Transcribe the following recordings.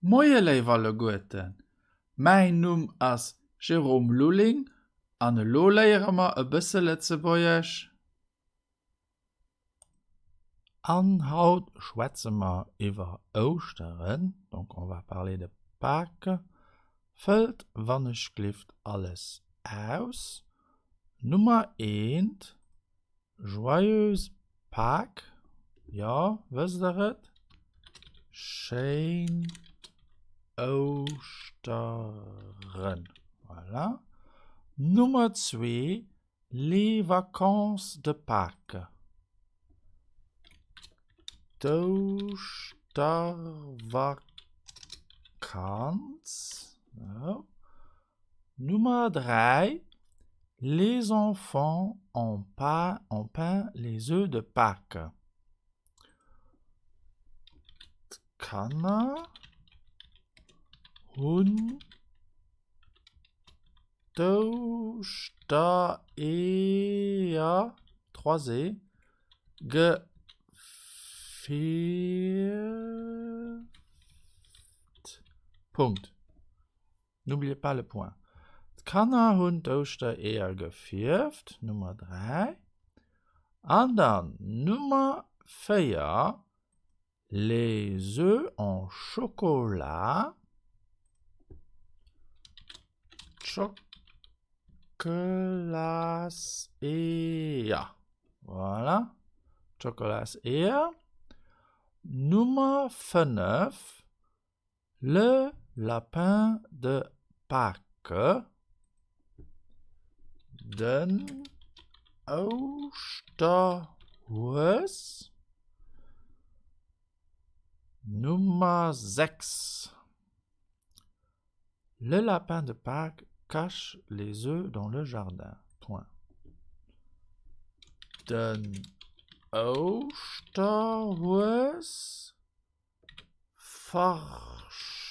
Moie léif alleguerten, mäin Numm ass Jérôme Lulling an elo léiere mer e bësse Lëtzebuergesch. An haut schwätze mer iwwer Ouschteren, donc on va parler de Pâques. Fëllt wannechglift alles aus. Nummer eent, Joyeuse Pâques, jo, wësst der et? Schéin Ouschteren, voilà. Nummer zwee, Les vacances de Pâques, d'Ouschtervakanz, sou. Nummer 3, Les enfants ont ont peint les œufs de Pâques. D'Kanner hunn d'Ouschtereeër, trois e, gefierft. Punkt. N'oubliez pas le point. D'Kanner hunn d'Ouschtereeër gefierft, Nummer 3. An dann Nummer 4, Les œufs en chocolat. D'Schockelas-Eeër. Voilà. D'Schockelas-Eeër. Nummer 5, Le lapin de Pâques, den Ouschterhues, Nummer 6, Le lapin de Pâques cache les œufs dans le jardin. Point. Den Ouschterhues Verstoppt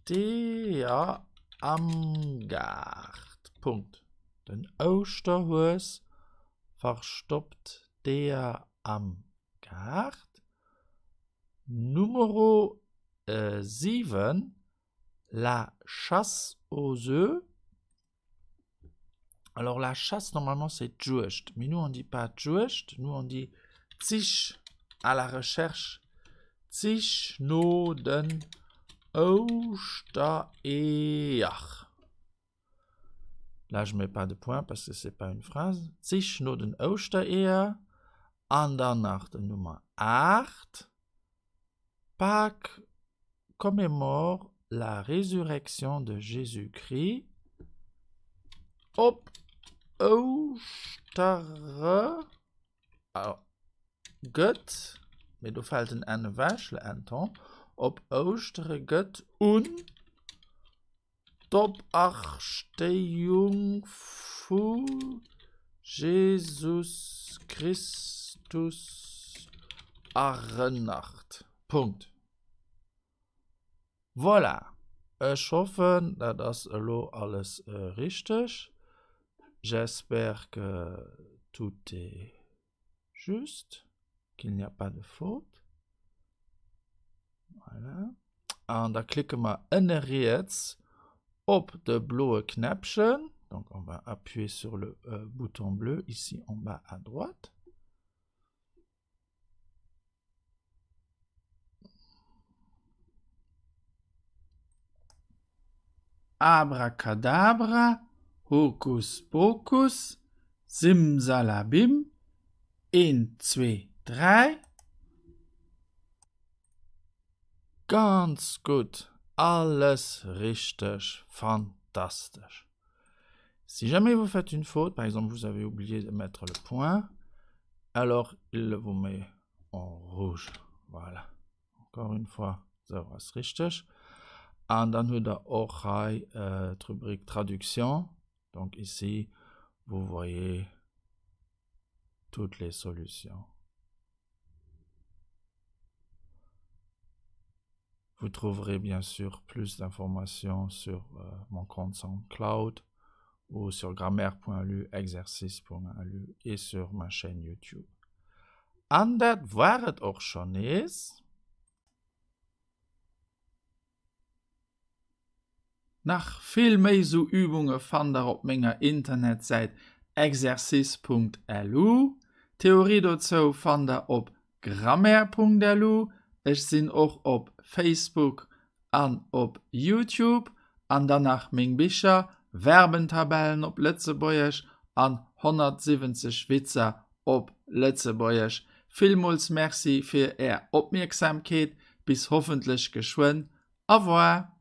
d'Eeër am Gaart. Punkt. Den Ouschterhues verstoppt d'Eeër am Gaart. Numero 7, La chasse aux œufs. Alors la chasse, normalement, c'est d'Juegd. Mais nous, on dit pas d'Juegd, nous, on dit d'Sich, à la recherche. D'Sich no den Ouschtereeër. Là, je mets pas de point parce que c'est pas une phrase. D'Sich no den Ouschtereeër. An dann nach den Nummer 8. Pâques commémore la résurrection de Jésus-Christ. Op Ouschtere gëtt, mee do fält den N ewech, le N tombe, op Ouschtere gëtt un d'Operstéiung vu Jesus Christus erënnert. Punkt. Voilà, ech hoffen, dat ass elo alles richteg. J'espère que tout est juste, qu'il n'y a pas de faute. Voilà. An da klicke mer ënne riets op de bloe Knäppchen. Donc on va appuyer sur le euh, bouton bleu ici en bas à droite. Abracadabra, Hokus Pokus, Simsalabim, een, zwee, dräi. Ganz gutt, alles richteg, fantastesch. Si jamais vous faites une faute, par exemple vous avez oublié de mettre le point, alors il vous met en rouge. Voilà. Encore une fois, sou ass richteg. An dann hutt der och hei d'Rubrik Traduction. Donc ici, vous voyez toutes les solutions. Vous trouverez bien sûr plus d'informations sur euh, mon compte SoundCloud ou sur grammaire.lu, exercice.lu et sur ma chaîne YouTube. An dat war et och schonn nees. Nach vill méi sou Übunge fannt der op menger Internetsäit exercice.lu. D'Theorie dozou fannt der op grammaire.lu. Ech sinn och op Facebook an op Youtube. An dann nach meng Bicher, Verbentabellen op Lëtzebuergesch an 170 Witzer op Lëtzebuergesch. Villmools Merci fir är Opmierksamkeet. Bis hoffentlech geschwënn. Au revoir.